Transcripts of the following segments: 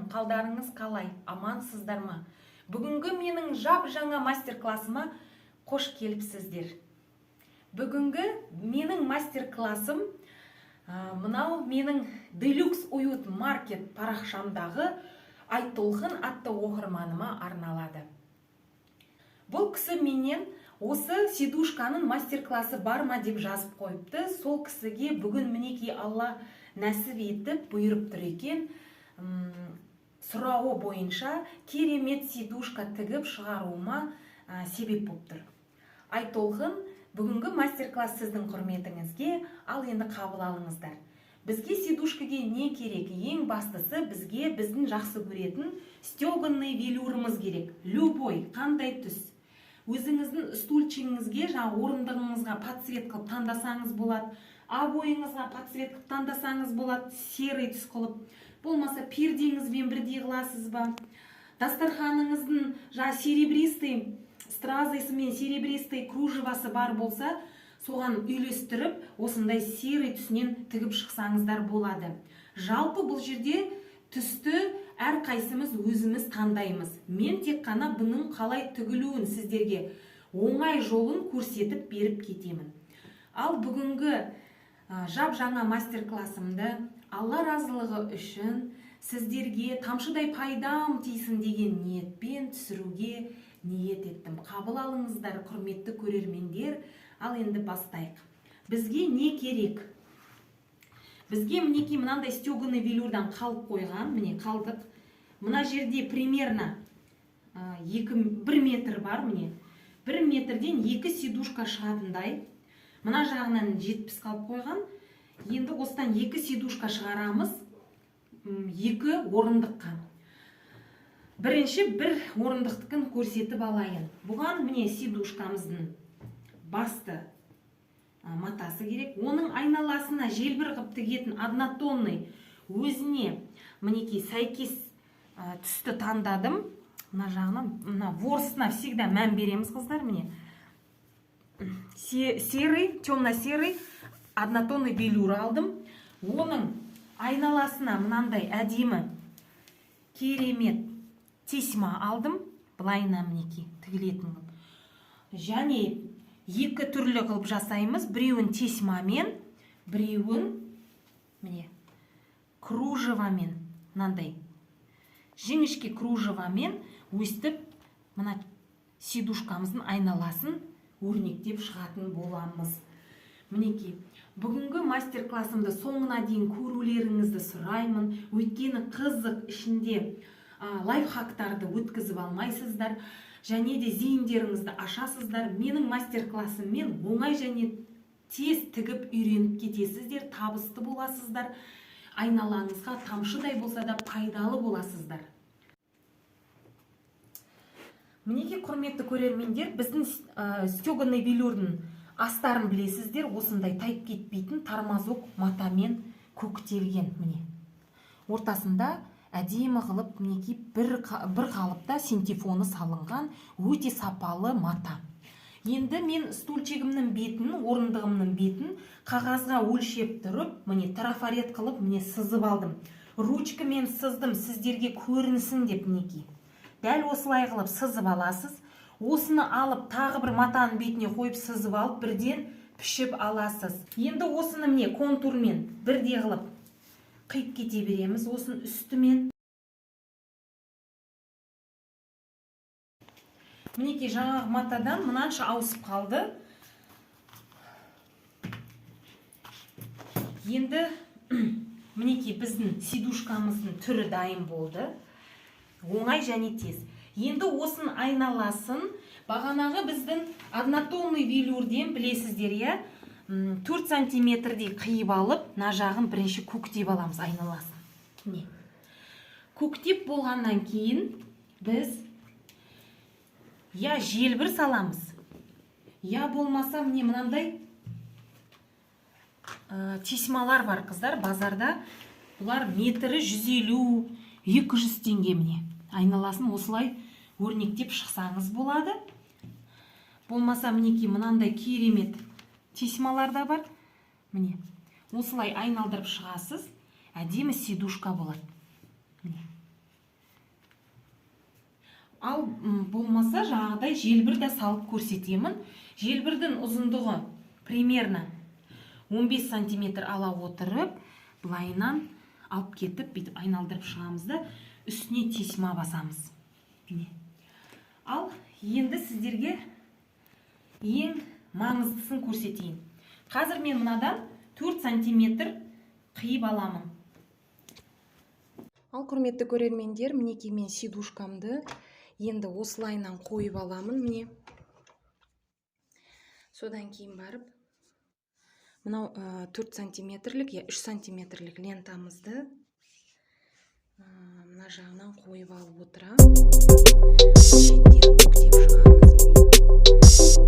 Қалдарыңыз қалай, амансыздар ма? Бүгінгі менің жап жаңа мастер-классыма қош келіпсіздер. Бүгінгі менің мастер-классым мынау менің Делюкс Уют Маркет парақшамдағы Айтолқын атты оқырманыма арналады. Бұл кісі менен осы сидушканың мастер-классы бар ма деп жазып қойыпты. Сол кісіге бүгін, мінекей, Алла нәсіп етіп бұйырып тұр екен. Сұрауы бойынша керемет сидушка тігіп шығаруыма себеп болып тұр. Айтолқын, бүгінгі мастер-класс сіздің құрметіңізге, ал енді қабыл алыңыздар. Бізге сидушкаге не керек? Ең бастысы, бізге біздің жақсы көретін стеганый велюрымыз керек. Любой, қандай түс. Өзіңіздің стульчигіңізге, жаңа орындығыңызға под цвет қылып таңдасаңыз болады, обойыңызға под цвет қылып таңдасаңыз болады, серый түс қылып. Болмаса пердеңізбен бірдей қыласыз ба? Дастарханыңыздың жаңа серебристый стразысы мен серебристый кружевасы бар болса, соған үйлестіріп, осындай серый түсінен тігіп шықсаңыздар болады. Жалпы, бұл жерде түсті әрқайсымыз өзіміз таңдаймыз. Мен тек қана бұның қалай тігілуін, сіздерге оңай жолын көрсетіп беріп кетемін. Ал бүгінгі жап жаңа мастер-классымды Алла разылығы үшін, сіздерге тамшыдай пайдам тисін деген ниетпен түсіруге ниет еттім. Қабыл алыңыздар, құрметті көрермендер. Ал енді бастайық. Бізге не керек? Бізге, мінекей, мынандай стеганый велюрдан қалып қойған, міне, қалдық. Мына жерде примерно 1 метр бар, міне, 1 метрден екі сидушка шығатындай. Мына жағынан 70 қалып қойған. Енді осыдан екі сидушка шығарамыз екі орындыққа. Бірінші бір орындықтікін көрсетіп алайын. Бұған, міне, сидушкамыздың басты матасы керек. Оның айналасына желбір қылып тігетін однотонный, өзіне, мінекей, сәйкес түсті таңдадым. Мына жағынан, мына ворсына всегда мән береміз, қыздар. Міне, серый, темно серый однотонный велюр алдым. Оның айналасына мынандай әдемі, керемет тесьма алдым, былайына, мінекей, тігілетін қылып. Және екі түрлі қылып жасаймыз: біреуін тесьмамен, біреуін, міне, кружевамен, мынандай жіңішке кружевамен. Өстіп мына сидушкамыздың айналасын өрнектеп шығатын боламыз. Мінекей, бүгінгі мастер классымды соңына дейін көрулеріңізді сұраймын, өйткені қызық, ішінде лайфхактарды өткізіп алмайсыздар және де зейіндеріңізді ашасыздар. Менің мастер классыммен оңай және тез тігіп үйреніп кетесіздер, табысты боласыздар, айналаңызға тамшыдай болса да пайдалы боласыздар. Мінекей, құрметті көрермендер, біздің стеганый велюрдің астарын білесіздер, осындай тайып кетпейтін тормозок матамен көктелген. Міне, ортасында әдемі қылып, мінекей, бір қалыпта синтепоны салынған, өте сапалы мата. Енді мен стульчигімнің бетін, орындығымның бетін қағазға өлшеп тұрып, міне, трафарет қылып, міне, сызып алдым. Ручкамен сыздым, сіздерге көрінсін деп. Мінекей, дәл осылай қылып сызып аласыз. Осыны алып, тағы бір матаның бетіне қойып, сызып алып, бірден пішіп аласыз. Енді осыны, міне, контурмен бірдей қылып қиып кете береміз осының үстімен. Мінекей, жаңағы матадан мынанша ауысып қалды. Енді, мінекей, біздің сидушкамыздың түрі дайын болды, оңай және тез. Енді осының айналасын бағанағы біздің однотонный велюрден, білесіздер, иә, 4 сантиметрдей қиып алып, мына жағын бірінші көктеп аламыз, айналасын. Міне, көктеп болғаннан кейін біз я желбір саламыз, я болмаса, міне, мынандай тесьмалар бар, қыздар, базарда. Бұлар метрі 150, 200 теңге. Міне, айналасын осылай өрнектеп шықсаңыз болады. Болмаса, мінекей, мынандай керемет тесьмалар да бар. Міне, осылай айналдырып шығасыз, әдемі сидушка болады. Міне. Ал болмаса, жаңағыдай желбір де салып көрсетемін. Желбірдің ұзындығы примерно 15 сантиметр ала отырып, былайынан алып кетіп, бүйтіп айналдырып шығамыз да, үстіне тесьма басамыз. Міне. Ал енді сіздерге ең маңыздысын көрсетейін. Қазір мен мынадан 4 сантиметр қиып аламын. Ал, құрметті көрермендер, мінекей, мен сидушкамды енді осылайынан қойып аламын, міне. Содан кейін барып мынау 4 сантиметрлік я 3 сантиметрлік лентамызды мына жағынан қойып алып отыра, шеттерін бүктеп шығамыз, міне,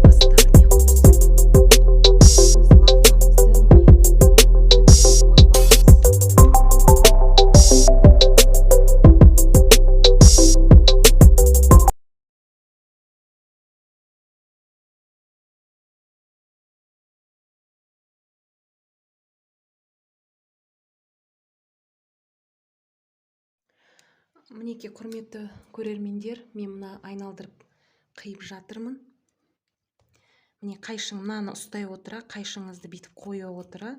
бастарымен қосып. Біз лавкамызды, міне, қойып аламыз. Мінекей, құрметті көрермендер, мен мына айналдырып қиып жатырмын. Міне, қайшың мынаны ұстай отыра, қайшыңызды бүйтіп қоя отыра,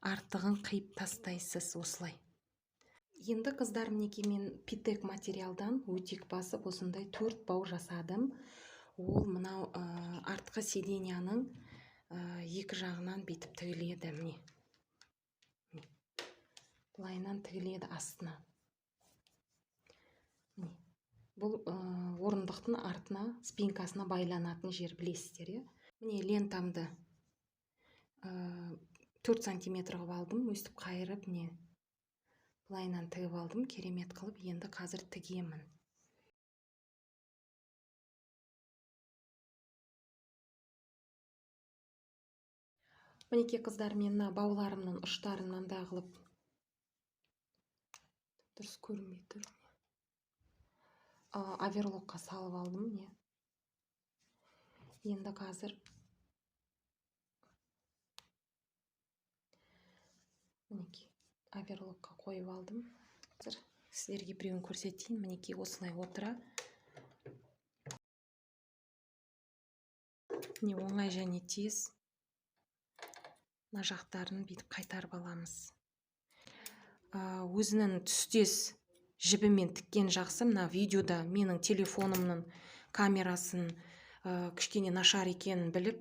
артығын қиып тастайсыз осылай. Енді, қыздар, мінекей, мен питек материалдан өтек басып, осындай төрт бау жасадым. Ол мынау артқы сиденьяның екі жағынан бүйтіп тігіледі, міне. Міне. Былайынан тігіледі астына. Міне. Бұл орындықтың артына, спинкасына байланатын жер, білесіздер, иә? Міне, лентамды 4 сантиметр қылып алдым, өстіп қайырып, міне, былайынан тігіп алдым, керемет қылып. Енді қазір тігемін. Мінекей, қыздар, мен мына бауларымның ұштарын мынандай қылып, дұрыс көрінбей тұр, оверлокқа салып алдым, міне. Енді қазір, мінекей, оверлокқа қойып алдым. Қазір сіздерге біреуін көрсетейін. Мінекей, осылай отыра, міне, оңай және тез мына жақтарын бүйтіп қайтарып аламыз. Өзінің түстес жібімен тіккен жақсы. Мына видеода менің телефонымның камерасын кішкене нашар екенін біліп,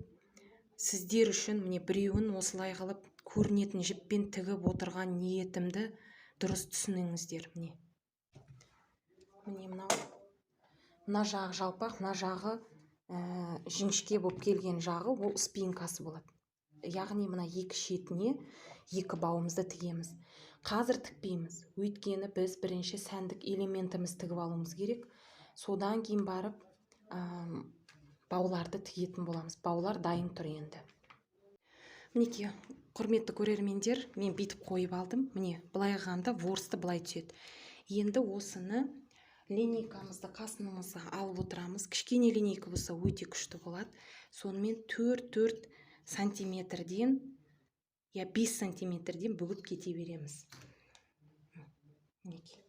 сіздер үшін, міне, біреуін осылай қылып көрінетін жіппен тігіп отырған ниетімді дұрыс түсініңіздер. Міне, міне, мынау мына жағы жалпақ, мына жағы жіңішке болып келген жағы, ол спинкасы болады. Яғни мына екі шетіне екі бауымызды тігеміз. Қазір тікпейміз, өйткені біз бірінші сәндік элементіміз тігіп алуымыз керек. Содан кейін барып бауларды тігетін боламыз. Баулар дайын тұр енді. Мінекей, құрметті көрермендер, мен бүйтіп қойып алдым. Міне, былай қылғанда ворсты былай түседі. Енді осыны линейкамызды қасымызға алып отырамыз. Кішкене линейка болса, өте күшті болады. Сонымен 4-4 сантиметрден я 5 сантиметрден бүгіп кете береміз. Мінекей.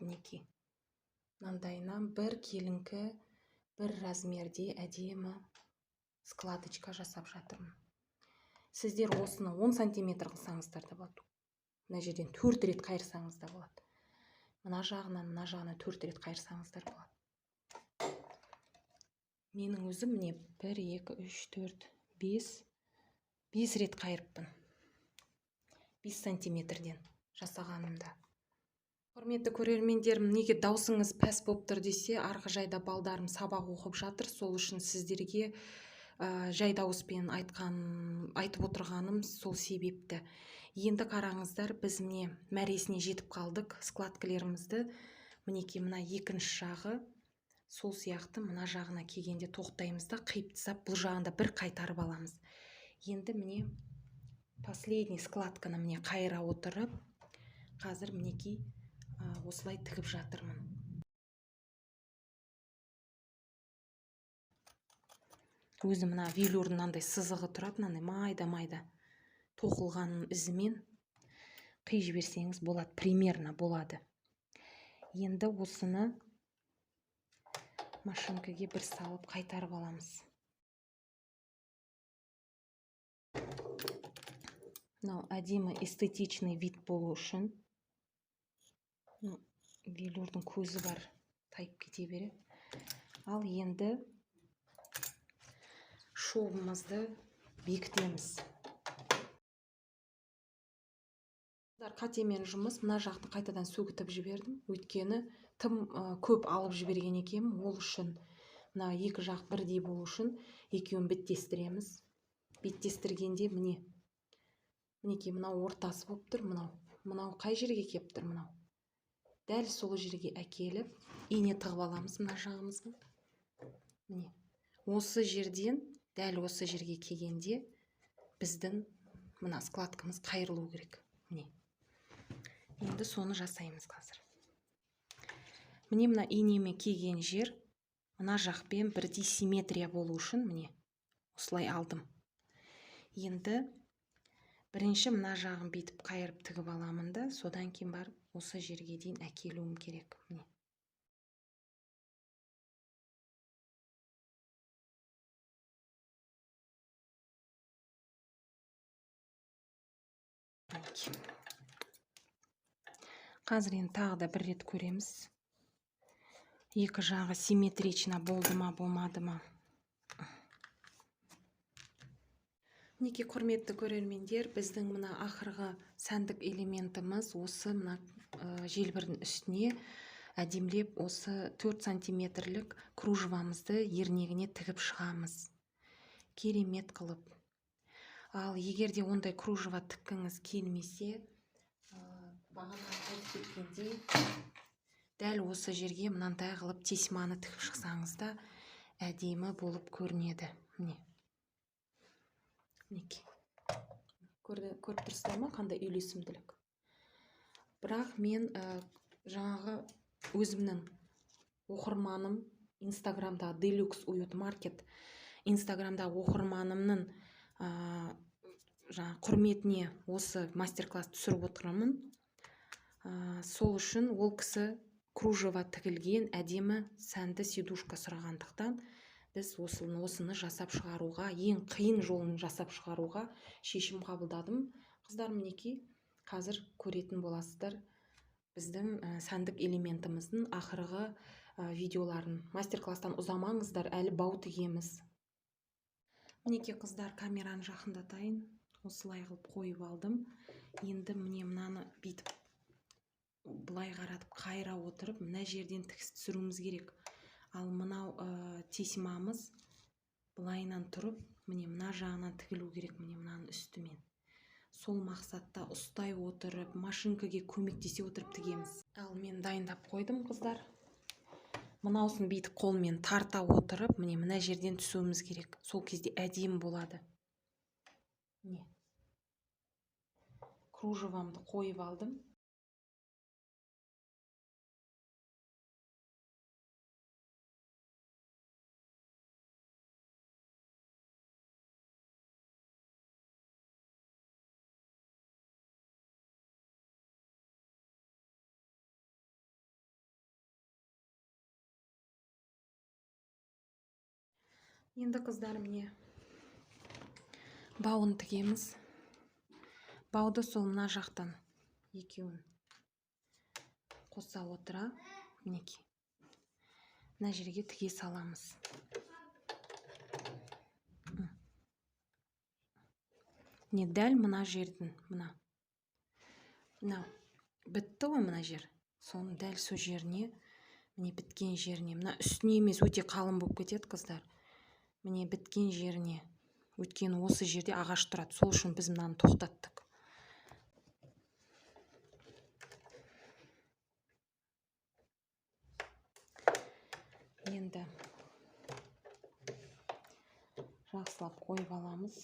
Мінекей, мынандайынан бір келіңкі, бір размерде әдемі складочка жасап жатырмын. Сіздер осыны 10 сантиметр қылсаңыздар да болады. Мына жерден 4 рет қайырсаңыз да болады. Мына жағынан, мына жағынан 4 рет қайырсаңыздар болады. Менің өзім, міне, 1, 2, 3, 4, 5, 5 рет қайырыппын. 5 сантиметрден. жасағанымда. Құрметті көрермендерім, неге даусыңыз пәс болып тұр десе, арғы жайда балдарым сабақ оқып жатыр, сол үшін сіздерге жай дауыспен айтып отырғаным сол себепті. Енді қараңыздар, біз міне мәресіне жетіп қалдық. Складкілерімізді мінекей мына екінші жағы сол сияқты мына жағына келгенде тоқтаймыз да қиып тастап бұл жағында бір қайтарып аламыз. Енді міне последний складканы міне қайыра отырып, қазір мінекей осылай тігіп жатырмын. Өзі мына велюрдің мынандай сызығы тұрады, мынандай майда-майда тоқылғанның ізімен қи жіберсеңіз болады, примерно болады. Енді осыны машинкаге бір салып қайтарып аламыз. Мынау әдемі эстетичный вид болу үшін велюрдің көзі бар, тайып кете береді. Ал енді шовымызды бекітеміз. Қатемен жұмыс, мына жақты қайтадан сөгітіп жібердім, өйткені тым көп алып жіберген екенмін. Ол үшін мына екі жақ бірдей болу үшін екеуін беттестіреміз. Беттестіргенде міне, мінекей мынау ортасы болып тұр, мынау қай жерге келіп тұр, мынау дәл сол жерге әкеліп ине тығып аламыз мына жағымызға. Міне осы жерден дәл осы жерге келгенде біздің мына складкамыз қайырылу керек. Міне енді соны жасаймыз қазір. Міне мына инеме келген жер мына жақпен бірдей симметрия болу үшін міне осылай алдым. Енді бірінші мына жағын бүйтіп қайырып тігіп аламын да, содан кейін барып осы жерге дейін әкелуім керек. Міне. Қазір енді тағы да бір рет көреміз. Екі жағы симметрично болды ма, болмады ма? Мінекей, құрметті көрермендер, біздің мына ақырғы сәндік элементіміз осы мына желбірдің үстіне әдемілеп осы 4 сантиметрлік кружевамызды ернегіне тігіп шығамыз. Керемет қылып. Ал егер де ондай кружева тіккіңіз келмесе, бағана айтып кеткендей, дәл осы жерге мынандай қылып тесьманы тігіп шықсаңыз да әдемі болып көрінеді. Міне. Мінекей. Көріп тұрсыздар ма, қандай үйлесімділік. Бірақ мен жаңағы өзімнің оқырманым Инстаграмда Deluxe Уют Маркет Инстаграмда оқырманымның жаңа құрметіне осы мастер-класс түсіріп отырмын. Сол үшін ол кісі кружева тігілген әдемі сәнді сидушка сұрағандықтан біз осыны жасап шығаруға, ең қиын жолын жасап шығаруға шешім қабылдадым. Қыздар, мінекей, қазір көретін боласыздар біздің сәндік элементіміздің ақырғы видеоларын. Мастер-класстан ұзамаңыздар, әлі бау тігеміз. Мінекей, қыздар, камераны жақындатайын. Осылай қылып қойып алдым. Енді міне мынаны бүйтіп былай қаратып қайыра отырып, мына жерден тігіс түсіруіміз керек. Ал мынау тесьмамыз былайынан тұрып, міне мына жағынан тігілу керек, міне мынаның үстімен. Сол мақсатта ұстай отырып, машинкаге көмектесе отырып тігеміз. Ал мен дайындап қойдым, қыздар. Мынаусын бүйтіп қолмен тарта отырып, міне мына жерден түсуіміз керек. Сол кезде әдемі болады. Міне. Кружевамды қойып алдым. Енді, қыздар, міне бауын тігеміз. Бауды сол мына жақтан екеуін қоса отыра, мінекей, мына жерге тіге саламыз. Міне дәл мына жердің, мына Бітті ғой мына жер. Соның дәл сол жеріне, міне біткен жеріне, мына үстіне емес, өте қалың болып кетеді қыздар. Міне біткен жеріне. Өйткені осы жерде ағаш тұрады. Сол үшін біз мынаны тоқтаттық. Енді жақсылап қойып аламыз.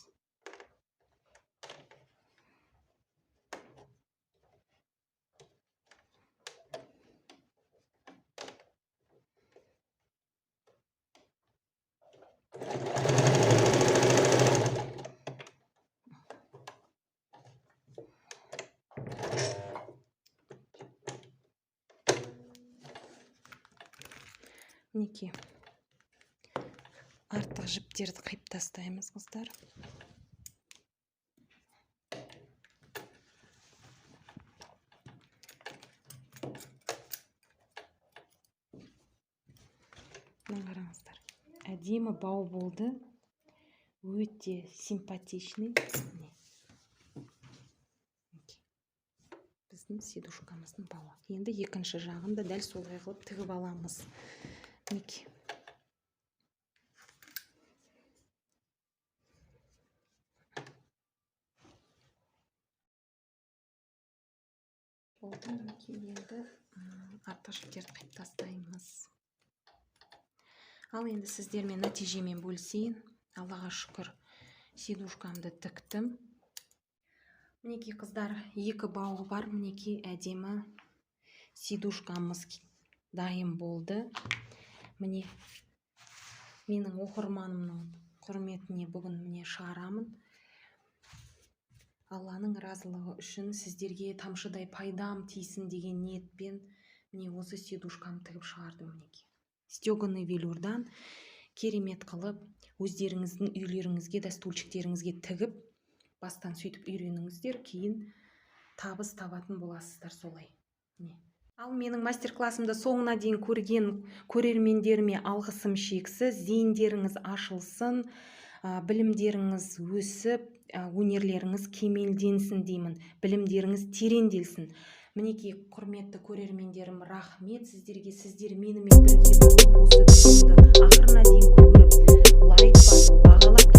Мінекей артық жіптерді қиып тастаймыз қыздар. Мына қараңыздар, әдемі бау болды, өте симпатичный. Міне біздің сидушкамыздың бауы. Енді екінші жағын да дәл солай қылып тігіп аламыз. Мінекей. Болды, мінекей енді артық жіптерді қиып тастаймыз. Ал енді сіздермен нәтижемен бөлісейін. Аллаға шүкір, сидушкамды тіктім. Мінекей қыздар, екі бауы бар, мінекей әдемі сидушкамыз дайын болды. Міне менің оқырманымның құрметіне бүгін міне шығарамын. Алланың разылығы үшін сіздерге тамшыдай пайдам тисін деген ниетпен міне осы сидушкамды тігіп шығардым. Мінекей стеганый велюрдан керемет қылып өздеріңіздің үйлеріңізге да стульчиктеріңізге тігіп бастан сөйтіп үйреніңіздер, кейін табыс табатын боласыздар солай. Міне. Ал менің мастер-классымды соңына дейін көрген көрермендеріме алғысым шексіз. Зейіндеріңіз ашылсын, білімдеріңіз өсіп, өнерлеріңіз кемелденсін деймін, білімдеріңіз тереңделсін. Мінекей құрметті көрермендерім, рахмет сіздерге. Сіздер менімен бірге болып осы видеоны ақырына дейін көріп, лайк басып, бағалап